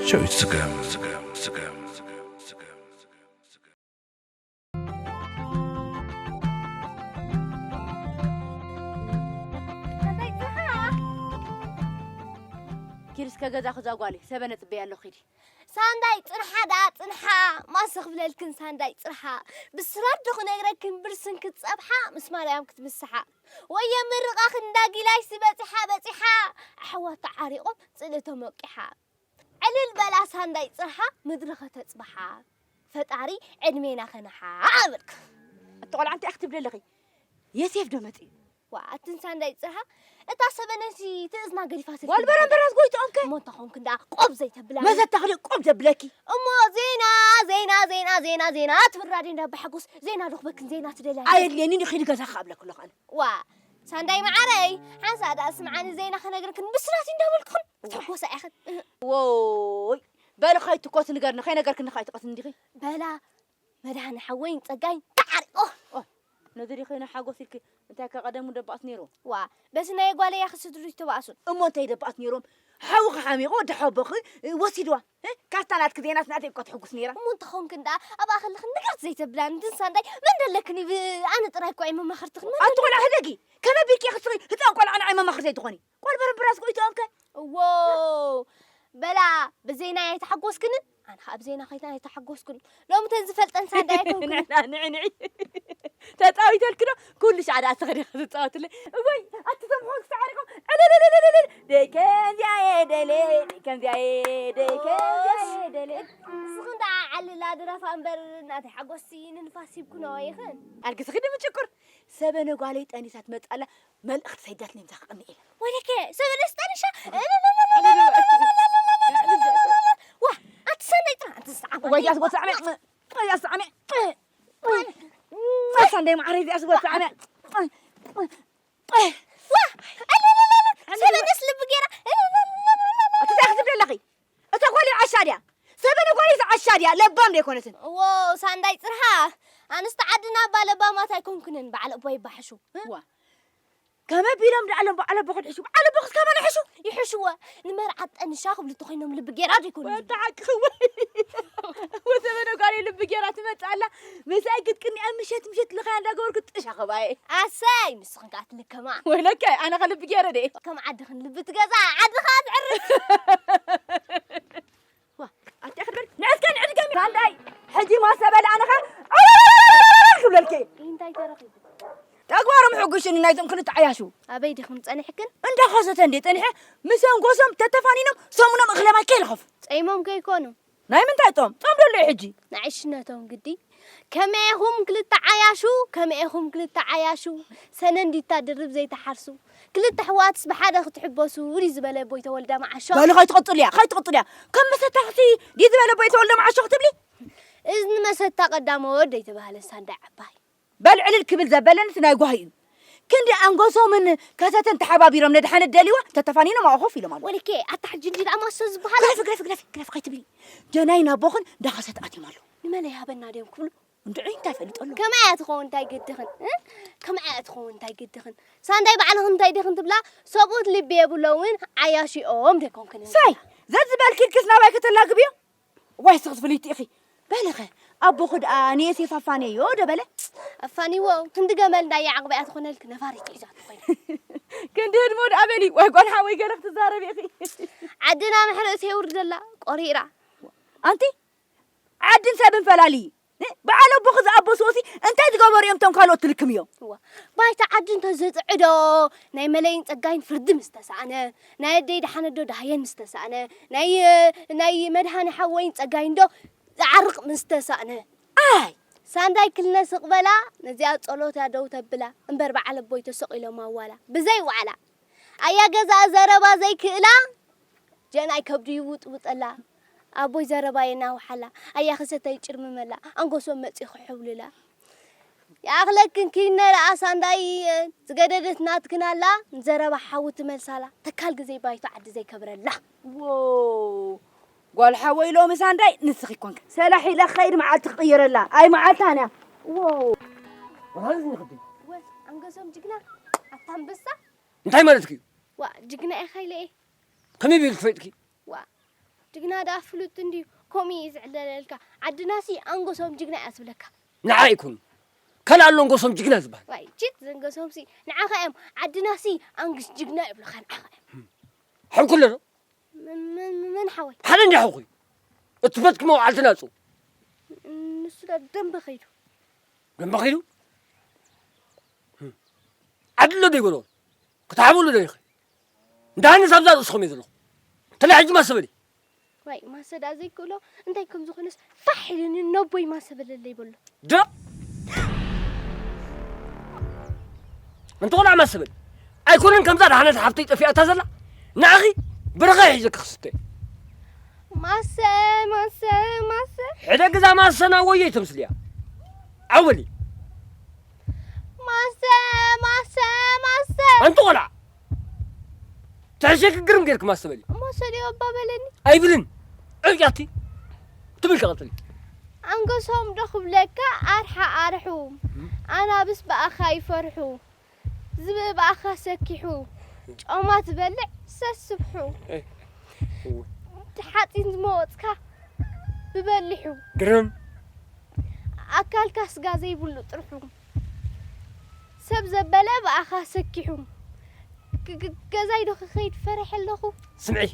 ጨዊት ስገም። ኪድ እስከ ገዛ ክዛ ጓለይ ሰበነ ጽበያ ኣለኹ ኪዲ። ሳንዳይ ጽንሓ ደኣ ጽንሓ፣ ማሰ ክብለልክን ሳንዳይ ጽንሓ። ብስራት ዶ ክነግረክን ብርስን ክትጸብሓ፣ ምስ ማርያም ክትምስሓ። ወየ ምርቓኽን እንዳ ጊላይሲ በጺሓ በጺሓ፣ ኣሕዋት ተዓሪቖም ጽልእቶም ወቂሓ። ዕልል በላ ሳንዳይ ጽንሓ፣ ምድሪ ከተጽብሓ። ፈጣሪ ዕድሜና ከነሓ ኣበልክ። ኣቲ ቆልዓ እንታይ ኢኺ ትብሊ ኣለኺ? የሴፍ ዶ መጺኡ? ዋ ኣትን ሳንዳይ ጽርሃ እታ ሰበነሲ ትእዝና ገዲፋ ስልኪ ጓል በረንበራስ ጎይትኦም ከ? እሞ እንተ ኾንክ እንዳ ቆብ ዘይተብላ መዘታ ክዲ ቆብ ዘብለኪ። እሞ ዜና ዜና ዜና ዜና ዜና ትብል ራድዮ እንዳ ባሓጎስ ዜና ዶኽበክን ዜና ትደልያ ኣየድልየንን እዩ ኺዲ ገዛ ክኣብለክ ኣለኹ ኣነ። ዋ ሳንዳይ መዓረይ ሓንሳ ደኣ ስምዓኒ ዜና ከነግርክን ብስራት እንዳበልክን ትሕጎሳ ኢኽን። ዎይ በሊ ኸይትኮስ ንገርኒ ከይነገርክኒ ኸይትቀስኒ እንዲኺ። በላ መድሃኒ ሓወይን ጸጋይን ተዓሪቆ። ኦይ፣ ነዚ ዲኺ ናይ ሓጎስ ኢልኪ እንታይ ከ ቀደሙ ደባእት ነይሩ? ዋ፣ በዚ ናይ ጓለይ ያኺ ስድሩ ይተባእሱን። እሞ እንታይ ደባእት ነይሮም? ሓውኺ ሓሚቑ ወዲ ሓቦኺ ወሲድዋ። እ? ካብታ ናትኪ ዜናስ ናተይ እኮ ትሕጉስ ነይራ። እሞ እንተኾንክን ደኣ ኣብኣ ከለኽን ንግራት ዘይተብላን እንትን ሳንዳይ መን ደለክን እዩ? ብ-፣ ኣነ ጥራይ እኮ እየ መማኽርትኽን። መን ኣቲ ቆልዓ ደለክን? ህደጊ፣ ከመይ ቢልኪ ኢኺ ስኺ ህፃን ቆልዓ ንዓይ መማኽርተይ ትኾኒ? ጓል በረምብራስ ጎይትኦም ከ? እዎ፣ በላ ብዜናይ ኣይተሓጎስክንን? ኣነ ኸዓ ብዜና ኸይታ ኣይተሓጎስኩን። ሎሚ ተን ዝፈልጠን ሳንዳይ ኣይኮንኩን። ንዕና ንዒ ንዒ። ተጻዊተልኪ ዶ? ኩሉ ሻዕ ደኣ ስኽሪ ክትጻወትለይ። እወይ፣ ኣቲ ተምሖ ክሳዕ ዓሪቆም። ዕልልልልልል። ደይ ከምዚኣ እየ ደልየ፣ ደይ ከምዚኣ እየ፣ ደይ ከምዚኣ እየ ደልየ። ንስኽን ደኣ ዓልላ ድረፋ እምበር እናተይ ሓጎስሲ ንንፋስ ሂብኩኖ ይኽን። ኣልግስኺ ድምጭቁር። ሰበነ ጓለይ ጠኒሳ ትመጽእ ኣላ። መልእኽቲ ሰይዳትኒ ምሳኺ ቅንኢ ኢለ። ወይለከ ሰበነስ ጠኒሻ። ዋ ኣቲ ሰንደይ ጥራ ኣቲ ዝሰዓባ። ወይ ያስ ወሳዕመ። ወይ ያስ ሰዓመ። ወይ ሳንደይ ማዕረይ ያስ ወሳዕመ። ዋ ሰበነስ ልቢ ገይራ። ኣቲ እንታይ ክትብሊ ኣለኺ? እታ ጓል ዓሻ ድያ? ሰበነ ጓል ዓሻ ድያ? ለባም ዶ ኣይኮነትን? እዎ ሳንዳይ ጽርሃ። ኣንስቲ ዓድና እባ ለባማት ኣይኮንኩንን በዓል ኣቦይ ይባሕሹ። ዋ ከመይ ቢሎም ደኣሎም በዓል ኣቦ ክድሕሹ? በዓል ኣቦ ክስ ከማን ይሕሹ? ይሕሽወ ንመርዓት ጠንሻ ክብሉ ተኾይኖም ልቢ ጌራ ዶ ይኮኑ? ወታ ሓቂ ክወ ወሰበነ ጓል ልቢ ጌራ ትመጽእ ኣላ። ምሳይ ክትቅኒ ኣብ ምሸት ምሸት ልኻያ እንዳገበርኩ ጥሻ ኸባየ። ኣሰይ ንስኽን ከኣ ትልከማ። ወይለከ ኣነ ኸ ልቢ ጌረ ደ ከም ዓድኽን ልቢ ትገዛ ዓድኻ ትዕርፍ። ዋ ኣቲ ክድበል ንዕስከ ንዕድገም ሳንዳይ ሕጂ ማሰ በለ ኣነኻ ክብለልከ እንታይ ተረኺቡ? ተግባሮም ሕጉሽኒ ናይዞም ክልተ ዓያሹ ኣበይ ዲኹም ጸኒሕክን? እንዳኸሰተ እንዴ ጸኒሐ ምስ ኣንጎሶም ተተፋኒኖም ሰሙኖም እኽለ ማይ ከይልኸፉ ጸይሞም ከይኮኑ ናይ ምንታይ ጦም? ጦም ደሎ እዩ ሕጂ። ንዕሽነቶም ግዲ። ከመይ ኢኹም ክልተ ዓያሹ፣ ከመይ ኢኹም ክልተ ዓያሹ፣ ሰነ እንዲታ ድርብ ዘይትሓርሱ። ክልተ ኣሕዋትስ ብሓደ ክትሕበሱ ድዩ ዝበለ ኣቦይ ተወልደ መዓሾ? በሉ ከይትቕጽሉ እያ፣ ከይትቕጽሉ እያ። ከም መሰታ ክሲ ድዩ ዝበለ ኣቦይ ተወልደ መዓሾ ክትብሊ? እዝኒ መሰታ ቀዳሞ ወደይ ተባህለ ሳንዳይ ዓባይ። በል ዕልል ክብል ዘበለንስ ናይ ጓሂ እዩ። ክንዲ ኣንጎሶምን ከሰተን ተሓባቢሮም ነድሓነት ደልይዋ ተተፋኒኖም ኣብኣ ኮፍ ኢሎም ኣለዉ። ወልኬ ኣታ ሕጂ እንዲ ደኣ ማሶ ዝበሃል ግረፊ ግረፊ ግረፊ ግረፊ ከይትብሊ ጀናይ ናቦኽን ዳኸሰት ኣትዮም ኣለዉ። ንመን ይሃበና ድዮም ክብሉ እንድዒ እንታይ ፈልጠሉ። ከመይ እያ ትኸውን እንታይ ግድኽን እ? ከመይ እያ ትኸውን እንታይ ግድኽን ሳንዳይ ባዕልኽን እንታይ ዲኽን ትብላ ሰብኡት ልቢ የብሎምን ዓያሺኦም ደይኮንክን ሳይ ዘዝበልኪ ኢልክስ ናባይ ከተላግብዮ ዋይ ስኽት ፍልይቲ ኢኺ በለኸ ኣቦኹ ደኣ ንየሴፍ ኣፋነዮ ዶ በለ ኣፋኒዎ ክንዲ ገመል እንዳየ ዓቕበያ ትኾነልክ ነፋሪት ሒዛ ትኾይና ክንዲ ህድሞ ደኣ በሊ ዋይ ጓል ሓወይ ገለ ክትዛረብ ኢኺ ዓድና ምሕርእ የውርደላ ቆሪራ ኣንቲ ዓድን ሰብን ፈላሊ በዓል ኣቦኺ ዝኣበስዎ ሲ እንታይ ዝገበሩ እዮም እቶም ካልኦት ትልክምዮ እዋ ባይታ ዓዲ እንተዝጥዕዶ ናይ መለይን ጸጋይን ፍርዲ ምስ ተሳእነ ናይ ኣደይ ደሓነዶ ዳህየን ምስ ተሳእነ ናይ ናይ መድሃኒ ሓወይን ጸጋይንዶ ዝዓርቕ ምስ ተሳእነ ኣይ ሳንዳይ ክልነ ስቕ በላ ነዚኣ ጸሎት እያ ደው ተብላ እምበር በዓል ኣቦይ ተሰቒሎም ኣዋላ ብዘይ ዋዕላ ኣያ ገዛእ ዘረባ ዘይክእላ ጀናይ ከብዱ ይውጥውጠላ ኣቦይ ዘረባ የናውሓላ ኣያ ክሰተይ ጭርምመላ ኣንጎሶም መጺ ክሕውልላ ይኣኽለክን ኪነ ደኣ ሳንዳይ ዝገደደት ናትክን ኣላ ንዘረባ ሓዊ ትመልሳላ ተካል ግዜ ባይቶ ዓዲ ዘይከብረላ ዎ ጓል ሓወይ ሎሚ ሳንዳይ ንስኺ ኮንክ ሰላሕ ኢለ ክኸይድ መዓልቲ ክቕይረላ ኣይ መዓልታ ንያ ዎ ወራንስ ንኽዲ ወ ኣንገሶም ጅግና ኣታ ኣንበሳ እንታይ ማለት እዩ ዋ ጅግና ኢኻ ኢለ እየ ከመይ ቢል ትፈልጥኪ ዋ ጅግና ደኣ ፍሉጥ እንድዩ፣ ከምኡ እዩ ዝዕለለልካ። ዓድናሲ ኣንጎሶም ጅግና እያ ትብለካ። ንዓ ኣይኮኑ ካልእ ኣሎ ኣንጎሶም ጅግና ዝበሃል። ዋይ ችት ዘንጎሶምሲ ንዓኻ እዮም። ዓድናሲ ኣንግስ ጅግና ይብሉኻ ንዓኻ እዮም። ሓው ኩለ ዶ? መን- መን መን ሓወይ? ሓደ እንዲ ሓውኹ እዩ። እቲ በትኪ መውዓልቲ ናጹ። ንሱ ዳ ደንበ ኸይዱ። ደንበ ኸይዱ? ዓድሎ ዶ ይበሎ? ክትሓብሉ ዶ ኢኺ? እንዳሃንስ ኣብዛ ርእስኹም እዩ ዘለኹ። ተላ ሕጂ ማሰበሊ። ዋይ ማሰዳ ዘይክእሎ እንታይ ከም ዝኾነስ ፋሕ ኢሉኒ ነቦይ ማሰበለለይ በሎ። ዶ እንተ ቆልዓ ማሰበሊ። ኣይኮነን ከምዛ ደሓነት ሓፍተይ ጠፊኣታ ዘላ። ንኣኺ ብርኻ ሒዘ ክኽስተ። ማሰ ማሰ ማሰ ሕደ ግዛ ማሰና ወዮ ይተምስልያ። ዓው በሊ። ማሰ ማሰ ማሰ ኣንቲ ቆልዓ። ትሕሸኪ ግርም ጌርኪ ማሰ በሊ። እሞ ሰልዮ ኣባ በለኒ። ኣይብልን። ዕብያቲ ትብል ከቐጥሊ። ኣንገሶም ዶ ክብለካ ኣርሓ ኣርሑ። ኣናብስ ብኣኻ ይፈርሑ። ዝብኢ ብኣኻ ሰኪሑ። ጮማ ትበልዕ ሰስብሑ። ሓፂን ዝመወፅካ ብበሊሑ። ግርም። ኣካልካ ስጋ ዘይብሉ ጥርሑ። ሰብ ዘበለ ብኣኻ ሰኪሑ። ግ- ግ- ገዛይ ዶ ክኸይድ ፈሪሐ ኣለኹ። ስምዒ፣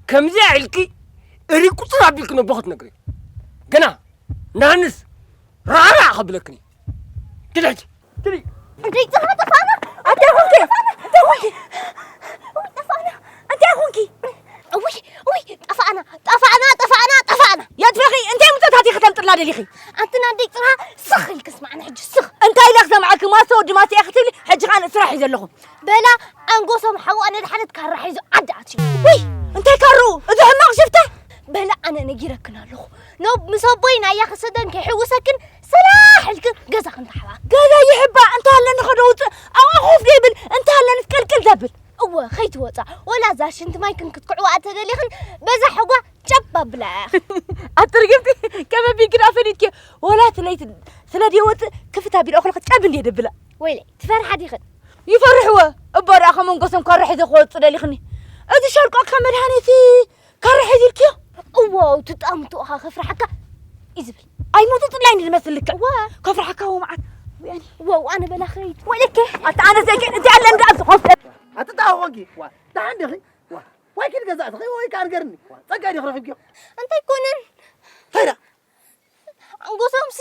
ከምዚኣ ኢልኪ እሪ ቁፅር ኣቢልኪ ነቦ ክትነግሪ። ገና ንሃንስ ራዕራዕ ከብለክኒ። ትልሕጂ ትልይ። እንዴ ጥፋ ጥፋና። ኣንታይ ኮንኪ? ኣንታይ ኮንኪ? ውይ ጥፋና። ኣንታይ ኮንኪ? ውይ ውይ ጠፋእና ጠፋእና ጠፋእና ጠፋእና። የጥፈኺ እንታይ ምንተታት ኢኺ ተምጥላ ደሊኺ? ኣንትና ደይ ጥራ ስኽ ኢልኪ ስማዕና ሕጂ ስኽ። እንታይ ኢለ ክሰምዓኪ? ማስተ ወዲ ማስተ ኢኺ ትብሊ፣ ሕጂ ኸኣ ንስራሕ እዩ ዘለኹ። በላ ኣንጎሶም ሓዋ ነድሓነት ካራ ሒዙ ዓዲ ኣትዩ። ውይ እንታይ ካሩ? እዚ ሕማቕ ሽፍታ። በላ ኣነ ነጊረክን ኣለኹ። ኖብ ምስ ኣቦይ ናያ ክሰደን ከይሕውሰክን ሰላሕ ኢልክን ገዛ ክንተሓባ። ገዛ ይሕባ እንተ ኣለኒ ኸዶ ውፅእ ኣብኣ ኮፍ ዘይብል እንተ ኣለኒ ትቀልቅል ዘብል። እወ ኸይትወፃ ወላ እዛ ሽንቲ ማይክን ክትክዕዋ እተደሊኽን በዛ ሕጓ ጨብ ኣብላ። ኣትርግምቲ ከመ ቢልኪ ደኣ ፈሊጥኪ ወላ እቲ ለይቲ ስለ ድየ ወፅእ ክፍት ኣቢልኦ ከለኹ ጨብ እንድየ ደብላ። ወይለይ ትፈርሓ ዲኽን? ይፈርሕወ እባ ደኣ ከመንጎሶም ካራ ሒዘ ክወፅእ ደሊኽኒ። እዚ ሸልቆ ካብ መድሃኒት ካራ ሒዙ ኢልክዮ? እዎ ትጣምቱ ኢኻ ከፍርሓካ እዩ ዝብል። ኣይሞቱ ጥላይ እንዲ ዝመስል ልክዕ እዋ። ከፍርሓካ እዎ መዓት። ወያኒ። እዎ ኣነ በላ ኸይድ። ወይለከ ኣታ ኣነ ዘይከ እንታይ ኣለ እንዳ ኣብቲ ኮፍ ኣትጣወቂ ዋ ደሓን ዲኺ ዋ ወይ ኪድ ገዛእትኺ ወይ ከኣ ንገርኒ ዋ ጸጋይ ዲኺ ረኺብኪዮ እንታይ ኮነን እንታይ ዳ ኣንጎሶምሲ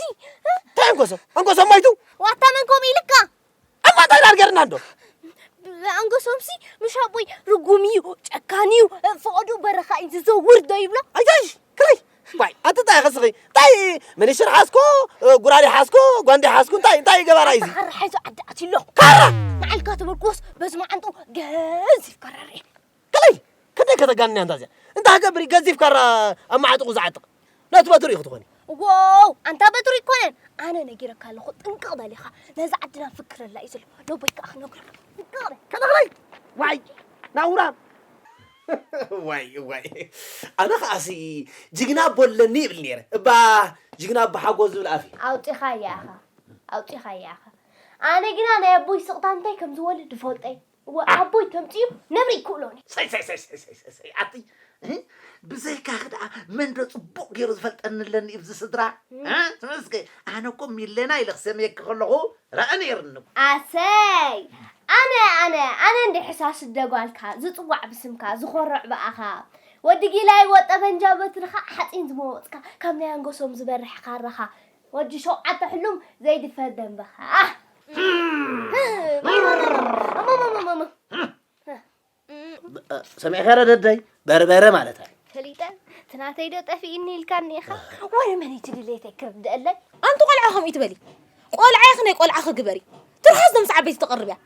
እንታይ ኣንጎሶም ኣንጎሶም ማይቱ ዋታ መን ኮም ኢልካ እማ እንታይ ዳ ንገርና እንዶ ኣንጎሶምሲ ምሽ ኣቦይ ርጉም እዩ ጨካን እዩ ፈቐዱ በረኻ እዩ ዝዘውር ዶ ይብሎ ኣይታይሽ ክረይ ዋይ ኣቲ እንታይ ኸስኺ እንታይ ምንሽር ሓስኮ ጉራዴ ሓስኮ ጓንዴ ሓስኮ እንታይ እንታይ ገባራ እዩ ካራ ሓይዞ ዓዲ ኣትሎ ካራ ንዓልካ ተበርኮስ በዚ መዓንጡ ገዚፍ ካራ ርኤ ከለይ ክንደይ ከተጋንንያ እንታ እዚኣ እንታይ ገብሪ ገዚፍ ካራ ኣብ መዓጥቑ ዝዓጥቕ ነቲ በትሪ እዩ ክትኾኒ ዋው ኣንታ በትሪ ይኮነን ኣነ ነጊረካ ኣለኹ ጥንቅቕ በል ኢኻ ነዛ ዓድና ፍክረላ እዩ ዘሎ ነቦይ ከዓ ክነግሮ ጥንቅቕ በል ከለኽለይ ዋይ ናውራም ዋይ ዋይ ኣነ ከዓሲ ጅግና ኣቦ ኣለኒ ይብል ነይረ እባ ጅግና ኣቦ ሓጎስ ዝብል ኣፍ እዩ ኣውፂኻያ ኢኻ ኣውፂኻያ ኢኻ ኣነ ግና ናይ ኣቦይ ስቕታ እንታይ ከም ዝወልድ ዝፈልጠይ እወ ኣቦይ ተምፅኡ ነብሪ ይክእሎኒ ሰይ ሰይ ሰይ ሰይ ሰይ ሰይ ኣቲ ብዘይካኺ ደኣ መን ዶ ፅቡቕ ገይሩ ዝፈልጠኒ ኣለኒ ኣብዚ ስድራ ትመስገ ኣነ እኮ ሚለና ኢለ ክሰምየኪ ከለኹ ረአ ነይርኒ ኣሰይ ኣነ ኣነ ኣነ እንዲ ሕሳስ ደጓልካ ዝፅዋዕ ብስምካ ዝኾርዕ ብኣኻ ወዲ ጊላይ ወጠበንጃ በትርኻ ሓፂን ዝመወፅካ ካብ ናይ ኣንገሶም ዝበርሕ ካራኻ ወዲ ሸውዓተ ሕሉም ዘይድፈር ደንበኻ ሰሚዕካ ረደደይ በርበረ ማለት ኣይ ፈሊጠ ትናተይ ዶ ጠፊእኒ ኢልካኒ ኢኻ ወረ መን እቲ ድሌተይ ክርድአለይ ኣንቲ ቆልዓ ከምኡ ትበሊ ቆልዓ ኢኺ ናይ ቆልዓ ክግበሪ ትርሓስ ዶ ምስ ዓበይቲ ተቐርብያ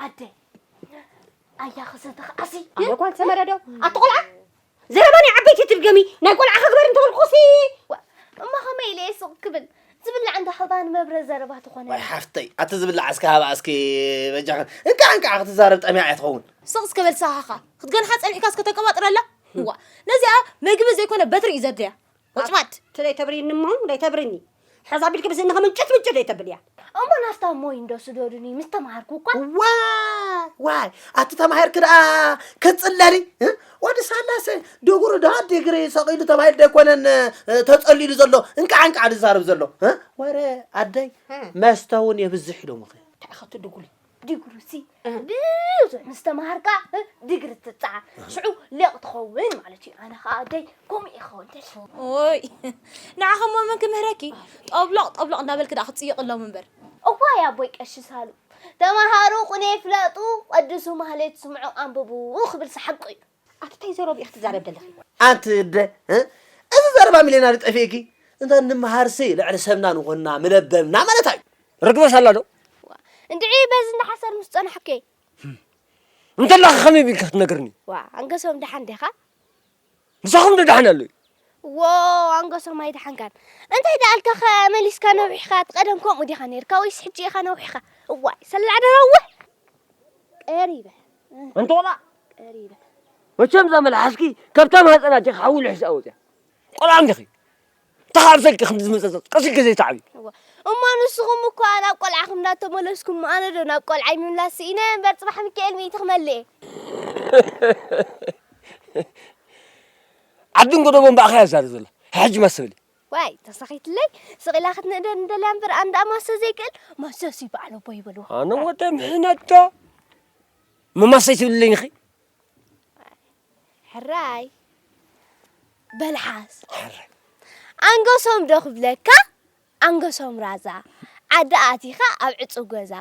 ኣደ ኣያ ክሰተኽ ኣሲ ኣነ ጓል ሰመረ ዶ ኣቲ ቆልዓ ዘረባ ናይ ዓበይቲ ትድገሚ ናይ ቆልዓ ክግበር እንተበልኩሲ እማ ከመይ ኢለ እየ ስቕ ክብል ዝብላዕ እንዳ ሃባ ንመብረ ዘረባ ትኾነ ወይ ሓፍተይ ኣቲ ዝብላዕ እስከ ሃባ እስኪ በጃኽን እንካ እንካ ክትዛረብ ጠሚያ እያ ትኸውን ስቕ እስከ በል ሳኻኻ ክትገንሓ ጸኒሕካ እስከ ተቀባጥረላ እዋ ነዚኣ መግቢ ዘይኮነ በትሪ እዩ ዘድልያ ወጭማድ ትለይ ተብሪኒ እሞ ደይ ተብሪኒ ሕዛ ቢልኪ ብዝእኒ ከምንጭት ምንጭት ደይ ተብል እያ እሞ ናፍታ ሞይ እንዶ ስደዱኒ ምስ ተማሃርኩ እኳ ዋ ዋይ ኣቲ ተማሂርክ ደኣ ክትፅለሊ እ? ወዲ ሳላሰ ድጉሩ ደኣ ዲግሪ ሰቒሉ ተባሂሉ ደይኮነን እ፣ ተፀሊሉ ዘሎ እንቃዕ እንቃዕ ዝዛረብ ዘሎ እ? ወረ ኣደይ መስተ እውን የብዝሕ ኢሎምኺ። ተኣኸቱ ድጉሪ ድግሩሲ ብዙሕ ምስ ተማሃርካ ድግሪ ትፀዓር ሽዑ ሊቕ ትኸውን ማለት እዩ። ኣነ ከዓ ኣደይ ከምኡ እየ ክኸውን ደሊ። ኦይ ንዓኸሞ መን ክምህረኪ? ጠብሎቕ ጠብሎቕ እንዳበልክ ደኣ ክትፅይቕሎም እምበር። እዋይ ኣቦይ ቀሺ ሳሉ፣ ተማሃሩ ቁኔ ፍለጡ፣ ቀድሱ ማህሌት ስምዑ ኣንብቡ ክብል ሰሓቁ እዩ። ኣቲ እንታይ ዘረባ ኢኺ ትዛረብ ዘለኺ? ኣንቲ እደ እ? እዚ ዘረባ ሚሌና ድጠፊእኪ እንተ ንምሃርሲ ልዕሊ ሰብና ንኾንና ምለበምና ማለት እዩ። ርግበ ሳላ ዶ? እንድዒ በዚ እንዳሓሰር ምስ ጸናሕከ እንተላኺ ከመይ ቢልኪ ክትነግርኒ? ዋ ኣንገሶም ደሓን ዲኻ? ምሳኹም ዶ ደሓን ኣሎ? ዎ ኣንገሶም ኣይደሓንካን። እንታይ ደኣልካ ኸ መሊስካ ነዊሕካ? እቲ ቀደም ከምኡ ዲኻ ነይርካ ወይስ ሕጂ ኢኻ ነዊሕካ? እዋይ ሰላዕ ደረውሕ ቀሪበ። እንተ ቆልዓ ቀሪበ። መቸም እዛ መልሓስኪ ካብታ ማህፀና ዲኻ ሓዊ ልሕስ ኣወፅያ። ቆልዓ እንዲኺ ተኻብሰልኪ ክንዲ ዝመፀፀ ቀስ ኢልኪ ዘይትዓብዪ። እዋ፣ እሞ ንስኹም እኳ ናብ ቆልዓኹም እንዳተመለስኩም ኣነ ዶ ናብ ቆልዓይ ምምላስ ስኢነ እምበር ጽባሕ ሚካኤል ሚእቲ ክመልእ እየ። ዓድን ጎደቦን ብኣኻ እያ ትዛረብ ዘላ። ሕጂ ማሰ በሊ። ዋይ ተሳኺትለይ። ስቕ ኢላ ክትንእደን እንደልያ እምበር ኣንዳ ማሰ ዘይክእል ማሰሲ በዓል ኣቦ ይበልዎ። ኣነ ወደ ምሕነቶ መማሰይ ትብልለይ ንኺ። ሕራይ በልሓስ። ኣንገሶም ዶ ክብለካ? ኣንገሶም ራዛ። ዓዲ ኣቲኻ ኣብ ዕጹው ገዛ፣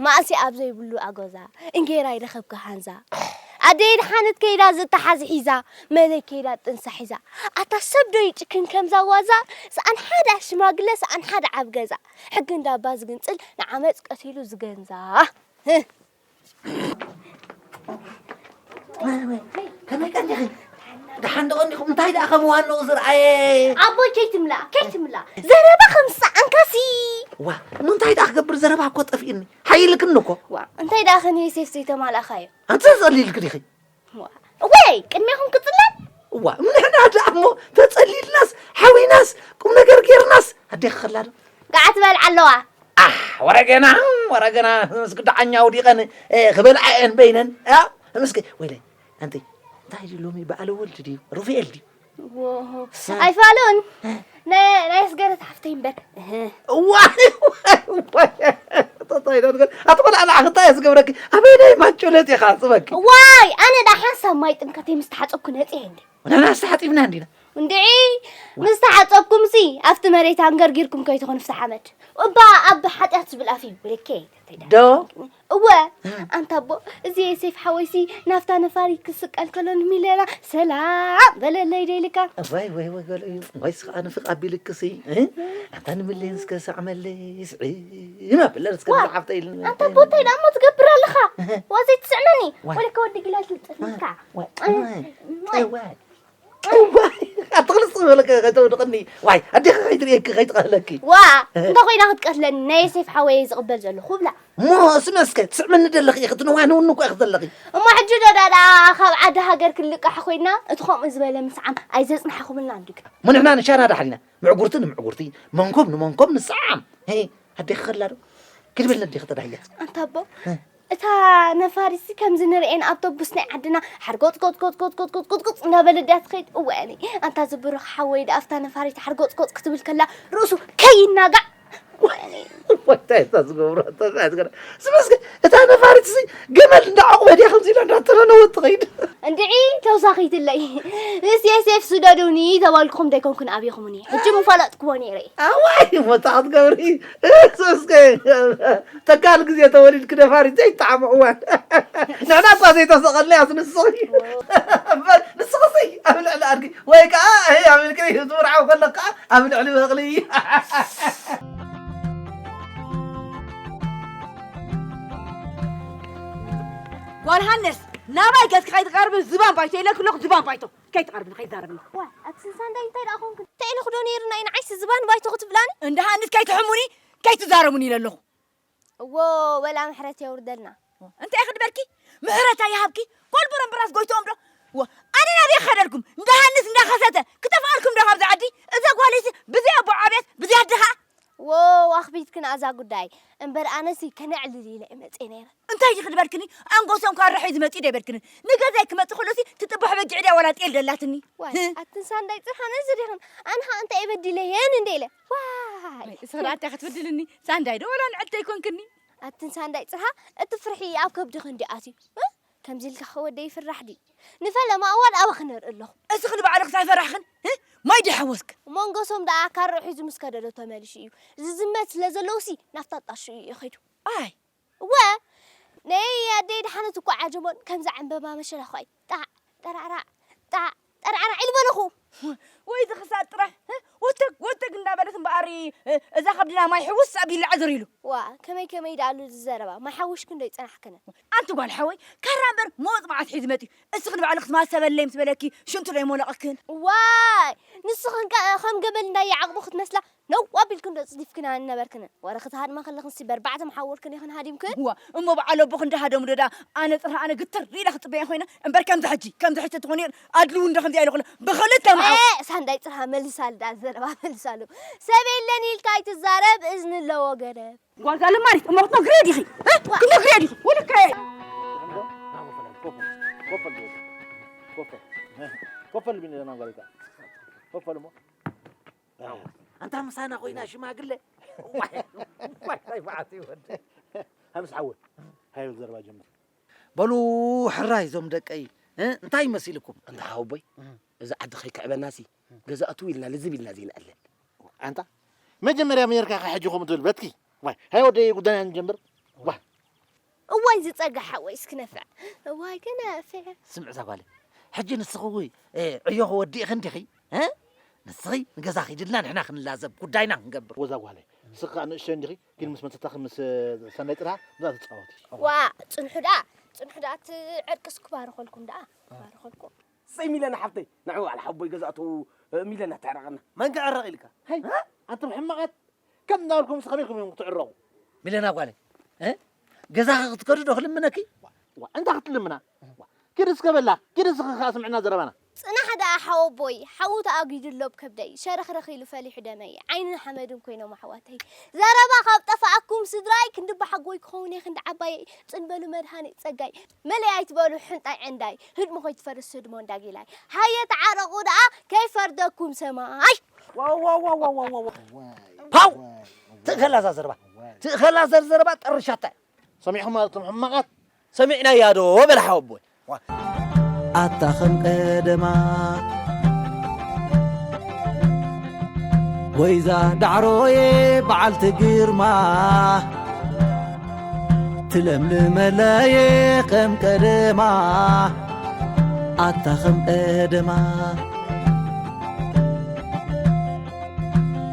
ማእሲ ኣብ ዘይብሉ ኣጎዛ፣ እንጌራ ይረኸብካ ሃንዛ። ኣደይ ደሓነት ከይዳ ዝተሓዝ ሒዛ፣ መለይ ከይዳ ጥንሳ ሒዛ። ኣታ ሰብ ዶ ይጭክን ከምዛ ዋዛ? ሰኣን ሓደ ሽማግለ፣ ሰኣን ሓደ ዓብ ገዛ። ሕጊ እንዳባ ዝግንጽል፣ ንዓመጽ ቀቲሉ ዝገንዛ። ህህ። ከመይ ቀኒኺ? ደሓን ዶ ቀኒኹም? እንታይ ደኣ ከም ዋንኡ ዝረኣየ? ኣቦይ ከይትምላእ፣ ከይትምላእ። ዘረባ ከም ዝሰኣንካሲ። ዋ፣ እሞ እንታይ ደኣ ክገብር? ዘረባ እኮ ጠፊእኒ። ሓይልክኒ እኮ። ዋ፣ እንታይ ደኣ ከን ዮሴፍ ዘይተማላእካዮ? ኣንተ ዘሊልክ ዲኺ? ዋ፣ ወይ ቅድሜኹም ክጽለል? ዋ፣ ንሕና ደኣ እሞ ተጸሊልናስ፣ ሓዊናስ፣ ቁም ነገር ጌርናስ፣ ኣዴኺ ከላ ዶ? ገዓት በልዓ ኣለዋ። ኣሕ፣ ወረገና፣ ወረገና፣ ምስ ግዳዓኛ ውዲቐን፣ እ፣ ክበልዓ እየን በይነን። ያ፣ ምስኪ፣ ወይለይ፣ ኣንቲ፣ እንታይ ድዩ ሎሚ በዓለ ወልድ ድዩ? ሩፋኤል ድዩ? ዎ፣ ኣይፋሉን። ናይ፣ ናይ ኣስገረት ሓፍተይ እምበር። እህ። ዋይ፣ ዋይ፣ ዋይ። ተታይ ዶ ትገ-፣ ኣቲ ቆልዓ ንዓኺ እንታይ እየ ዝገብረኪ? ኣበይ ናይ ማንጮለት ኢኻ ጽበኪ? ዋይ፣ ኣነ ዳ ሓንሳብ ማይ ጥምቀተይ ምስ ተሓጸብኩ ነጽየ እንዴ። ወላ ናስ ተሓጺብና እንዲና። እንድዒ፣ ምስ ተሓጸብኩምሲ፣ ኣብቲ መሬት ኣንገርጊርኩም ከይትኾኑ ፍታሕ ሓመድ። እባ ኣብ ሓጢኣት ዝብል ኣፍ እዩ፣ ብልኬ፣ ተይዳ። ዶ? እወ፣ ኣንታ ኣቦ፣ እዚ ዮሴፍ ሓወይሲ ናብታ ነፋሪት ክስቀል ከሎ ንሚሌና ሰላም በለለይ ዶ ኢልካ? ወይ፣ ወይ፣ ወይ፣ ገለ እዩ። ወይስ ከኣ ንፍቕ ኣቢልክሲ፣ እ? ኣንታ ንሚሌን እስከ ሰዕመለይ፣ ስዒም ኣቢለን እስከ ዋ፣ ንሓፍተይ ኢልን ኣንታ ኣቦ፣ እንታይ ደኣ እሞ ትገብር ኣለኻ? እህ። ዋ፣ ዘይትስዕመኒ። ዋ። ወለከ ወዲ ጊላል ትልጥፍ ዋ፣ ኢልካ። ዋ፣ ዋ፣ ዋ። እዋይ፣ ኣትኽልስ ዝበለከ ከተውድቕኒ። ዋይ፣ ኣዴኺ ከይትርእየኪ፣ ከይትቐህለኪ። ዋ፣ እንተ ኮይና ክትቀትለኒ፣ ናይ ዮሴፍ ሓወየ ዝቕበል ዘለኹ ብላ። እሞ ስሚ እስከ፣ ትስዕመኒ ደለኺ ኢኺ፣ ትንዋንውኒ እኮ ኢኺ ዘለኺ። እሞ ሕጂ ዶ ዳዳ ካብ ዓዲ ሃገር ክንልቃሕ ኮይና፣ እቲ ከምኡ ዝበለ ምስዓም ኣይዘጽናሕኹምልናን ድዩ? እሞ ንሕና ንሻና ዳሕሪና፣ ምዕጉርቲ ንምዕጉርቲ፣ መንኮብ ንመንኮብ ንሰዓም። ሄ፣ ኣዴኺ ከላ ዶ? ኪድ በል ነዴኺ ተዳህያ። ኣንታ ኣቦ፣ እ። እታ ነፋሪትሲ ከምዚ ንርእየን ኣውቶቡስ ናይ ዓድና ሓርጎጽ ጎጽ ጎጽ ጎጽ ጎጽ ጎጽ ጎጽ እንዳበለ ድያ ትኸይድ? እወ፣ ኣነ፣ ኣንታ ዝብሩኽ ሓወይ ደኣ ኣብታ ነፋሪት ሓርጎጽ ጎጽ ክትብል ከላ ርእሱ ከይናጋዕ። እወ፣ ኣነ። እንታይ እታ ዝገብሮ? እንታይ እታ ዝገብሮ? ስሚ እስከ፣ እታ ነፋሪትሲ ገመል እንዳዓቑበ ድያ ከምዚ ኢላ እንዳተረነወት ትኸይድ? እንድዒ፣ ተውሳኺትለይ። ምስ ዮሴፍ ስደዱኒ ተባልኩኹም ደይኮንኩን ኣብኹምኒ። ሕጂ ምፈለጥክዎ ነይረ። ኣዋይ፣ እሞ እታ ክትገብሪ። ስሚ እስከ፣ ተካል ግዜ ተወሊድኪ ነፋሪት ዘይጠዓሞ እዋን። ንሕና እኳ ዘይተሰቐልና ያስ ንስኺ። እምበር ንስኽሲ ኣብ ልዕሊ ኣድጊ ወይ ከዓ፣ እህ፣ ኣብ ልዕሊ ትምርዓው ከለኻ ኣብ ልዕሊ በቕሊ። ጓል ሃንስ፣ ናባይ ገጽኪ ከይትቐርቢ ዝባን ባይቶ ኢለኪ ኣለኹ፣ ዝባን ባይቶ። ከይትቐርብኒ፣ ከይትዛረብኒ። ዋ፣ ኣቲ ስንሳ እንታይ፣ እንታይ ደኣ ኾንኩ? እንታይ ኢለኹ ዶ ነይሩ ናይ ንዓይሲ ዝባን ባይቶ ክትብላኒ? እንዳ ሃንስ ከይትሕሙኒ፣ ከይትዛረቡኒ ኢለ ኣለኹ። እዎ፣ ወላ ምሕረት የውርደልና። እንታይ ክድበልኪ? ምሕረት ኣይሃብኪ? ኮልቡረን ብራስ ጎይትኦም ዶ? ወ-፣ ኣነ ናበይ ክኸደልኩም? እንዳ ሃንስ እንዳኸሰተ ክጠፍኣልኩም ዶ ካብዚ ዓዲ? እዛ ጓለይሲ ብዘይ ኣቦ ዓብያት፣ ብዘይ ኣድኻ? ወው ኣኽቢድክን ኣዛ ጉዳይ። እምበር ኣነሲ ከነዕልል ኢለ እመጽእ ነይረ። እንታይ ድኺ ዝበልክኒ? ኣንጎሶም ካራ ሒዙ መጺኡ ዶ ይበልክኒ? ንገዛይ ክመጽእ ከሎሲ ትጥባሕ በጊዕ ድያ ዋላ ጤል ደላትኒ? ዋይ፣ ኣትን ሳንዳይ ጽርሓ ነዚ ዲኽን? ኣንሃ እንታይ በዲለየን እንደ ኢለ። ዋይ። እስኺ ደኣ እንታይ ክትብድልኒ? ሳንዳይ ዶ ዋላ ንዕልተይ ኮንክኒ? ኣትን ሳንዳይ ጽርሓ እቲ ፍርሒ ኣብ ከብድኺ እንዲ ኣትዩ። እ? ከምዚ ኢልካ ከወደይ ይፍራሕ ድዩ? ንፈለማ እዋን ኣባኺ ነርኢ ኣለኹ። እስኺ ንባዕልኺ ኣይፈራሕኽን? እ? ማይ ድዩ ሓወስክ? መንጎሶም ደኣ ካርዑ ሒዙ ምስ ከደዶ ተመሊሱ እዩ። ዝዝመት ስለ ዘለውሲ ናብታ ጣሹ እዩ ከይዱ። ኣይ። እወ፣ ነይ ኣደይ ደሓነት እኮ ዓጀቦን ከምዛ ዕምበባ መሸላ ኳይ። ጣዕ፣ ጠራዕራዕ፣ ጣዕ፣ ጠራዕራዕ ኢሉ በለኹ። ወይ ዝኽሳድ ጥራሕ፣ እ? ወተግ፣ ወተግ እንዳበለት እምበኣር፣ እ፣ እዛ ከብድና ማይ ሕውስ ኣቢላ ዕዝር ኢሉ። ዋ፣ ከመይ ከመይ ደኣሉ ዝዘረባ፣ ማይ ሓዊሽክን ዶ ይጸናሕክን? ኣንቲ ጓል ሓወይ፣ ካራ እምበር መወጽ መዓት ሒዙ መጺኡ። እስኺ ንባዕልኺ ትማሰበለይ ምስ በለኪ፣ ሽንቱ ዶ ይሞለቐክን? ዋይ፣ ንስኽን ከ ከም ገበል እንዳየዓቕቡ ክትመስላ፣ ነው ኣቢልክን ዶ ጽዲፍክን ኣንነበርክን? ወረ ክትሃድማ ከለኽንሲ በርባዕተ መሓውርክን ኢኽን ሃዲምክን? እዋ፣ እሞ በዓል ኣቦኽን እንዳሃደሙ ዶ ደኣ ኣነ ጽርሃ ኣነ ግትር ኢለ ክጽበያ ኮይነ? እምበር ከምዚ ሕጂ፣ ከምዚ ሕጂ ተትኾኒ ኣድልው እንዶ ከምዚ ኣይለኹለ ብኽልተ መሓው- ኤ፣ ሳንዳይ ጽርሃ መልሳሉ ደኣ ዘረባ መልሳሉ። ሰብ የለን ኢልካ ኣይትዛረብ፣ እዝኒ ኣለዎ ገረብ። ጓል ጋል ማሪት፣ እሞ ክትነግርዮ ዲኺ? እ? ክትነግርዮ ዲኺ? ወልከ! ኮፈል፣ ኮፈል፣ ኮፈል፣ ኮፈል፣ ኮፈል ቢኒ ለና ጓል ጋል። ኮፈል እሞ። ኣንታ ምሳና ኮይና ሽማግለ። ዋይ፣ ዋይ፣ እንታይ መዓት እዩ ወዲ። ሃምስ ሓወይ፣ ሃይብል ዘረባ ጀምር። በሉ ሕራይ እዞም ደቀይ፣ እ? እንታይ መሲልኩም? እንታ ሓወቦይ፣ እዚ ዓዲ ከይክዕበናሲ፣ ገዛእቱ ኢልና ልዝብ ኢልና ዘይንኣለ። ኣንታ መጀመርያ ሜርካ ከሕጂ ከምኡ ትብል በትኪ። ዋይ፣ ሃይ ወደይ ጉዳይና ንጀምር። ዋይ። እዋይ ዝጸግሕ ሓወይ እስኪ ነፍዕ። እዋይ ክነፍዕ። ስምዕ እዛ ጓለይ፣ ሕጂ ንስኺ፣ እ፣ ዕዮ ክወዲእኺ እንዲኺ? እ? ንስኺ ንገዛ ኺድልና ንሕና ክንላዘብ ጉዳይና ክንገብር። ወዛ ጓለይ፣ ንስኺ ከኣ ንእሽተይ እንዲኺ፣ ግን ምስ መተታኺ ምስ፣ እ፣ ሰናይ ጽንሓ፣ እዛ ትጻወቲ። ዋ፣ ጽንሑ ደኣ፣ ጽንሑ ደኣ እቲ ዕርቅስ ክባርኸልኩም ደኣ፣ ክባርኸልኩም። ሰይ ሚለና ሓፍተይ፣ ንዑ በዓል ሓቦይ ገዛእቱ፣ እ፣ ሚለና ተዕረቐና። መን ክዕረቕ ኢልካ? ሃይ፣ እ? ኣንቱም ሕማቓት፣ ከም እናበልኩም ምስ ከመይኩም እዮም ክትዕረቑ? ሚለና ጓለይ፣ እ? ገዛኺ ክትከዱ ዶ ክልምነኪ? ዋ፣ እንታይ ክትልምና? ዋ፣ ኪድ እስከ በላ፣ ኪድ እስኺ ከኣ ስምዕና ዘረባና። ጽናሕ ደኣ ሓወቦይ፣ ሓዊ ተኣጊዱ ኣሎ ኣብ ከብደይ፣ ሸረኽረኽ ኢሉ ፈሊሑ ደመይ፣ ዓይንን ሓመድን ኮይኖም ኣሕዋተይ። ዘረባ ካብ ጠፋኣኩም ስድራይ፣ ክንዲ በሓጎይ ክኸውን እየ ክንዲ ዓባየይ፣ ጽን በሉ መድሃኒት ጸጋይ፣ መለይ ኣይትበሉ ሕንጣይ ዕንዳይ፣ ህድሞ ከይትፈርስ ህድሞ እንዳጊላይ። ሃየ ተዓረቑ ደኣ ከይፈርደኩም ሰማይ። ዋው፣ ዋው፣ ዋው፣ ዋው፣ ዋው፣ ዋው። ፓው! ትእኸላ እዛ ዘረባ። ትእኸላ ዘር ዘረባ ጠርሻታ። ሰሚዕኹም ማለት እቶም ሕማቓት? ሰሚዕናያ ዶ በል ሓወቦይ። ኣታ ከም ቀደማ ወይዛ ዳዕሮየ በዓልቲ ግርማ ትለምልመለየ ከም ቀደማ ኣታ ከም ቀደማ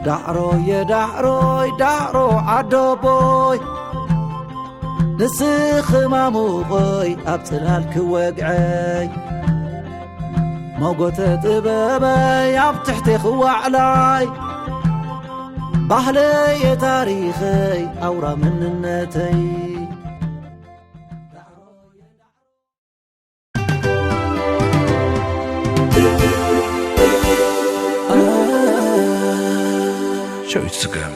ዳዕሮየ ዳዕሮይ ዳዕሮ ዓዶቦይ ንስኺ ማሙቐይ ኣብ ጽላል ክወግዐይ ሞጎተ ጥበበይ ኣብ ትሕቴ ክዋዕላይ ባህለየ ታሪኸይ ኣውራ መንነተይ ሸዊት ስገም